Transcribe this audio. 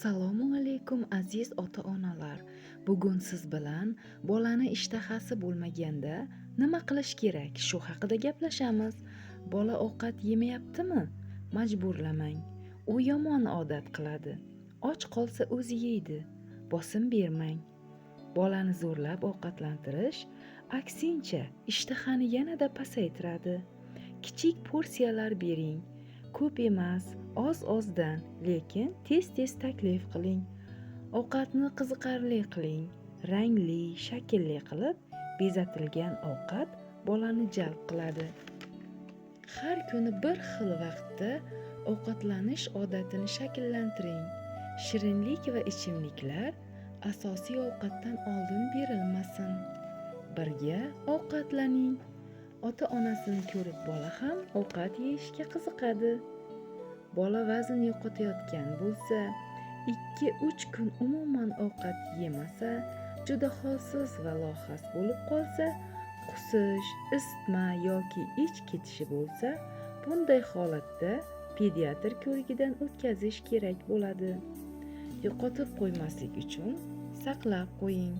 Assalomu alaykum, aziz ota-onalar. Bugun siz bilan bolani ishtahasi bo'lmaganda nima qilish kerak, shu haqida gaplashamiz. Bola ovqat yemayaptimi? Majburlamang. U yomon odat qiladi. Och qolsa, o'zi yeydi. Bosim bermang. Bolani zo'rlab ovqatlantirish aksincha ishtahani yanada pasaytiradi. Kichik porsiyalar bering. Ko'p emas, oz-ozdan, lekin tez-tez taklif qiling. Ovqatni qiziqarli qiling. Rangli, shaklli qilib bezatilgan ovqat bolani jalb qiladi. Har kuni bir xil vaqtda ovqatlanish odatini shakllantiring. Shirinlik va ichimliklar asosiy ovqatdan oldin berilmasin. Birga ovqatlaning. Ota-onasini ko'rib bola ham ovqat yeyishga qiziqadi. Bola vazn yo'qotayotgan bo'lsa, 2-3 kun umuman ovqat yemasa, juda holsiz va lohas bo'lib qolsa, qusish, isitma yoki ich ketishi bo'lsa, bunday holatda pediatr ko'rigidan o'tkazish kerak bo'ladi. Yo'qotib qo'ymaslik uchun saqlab qo'ying.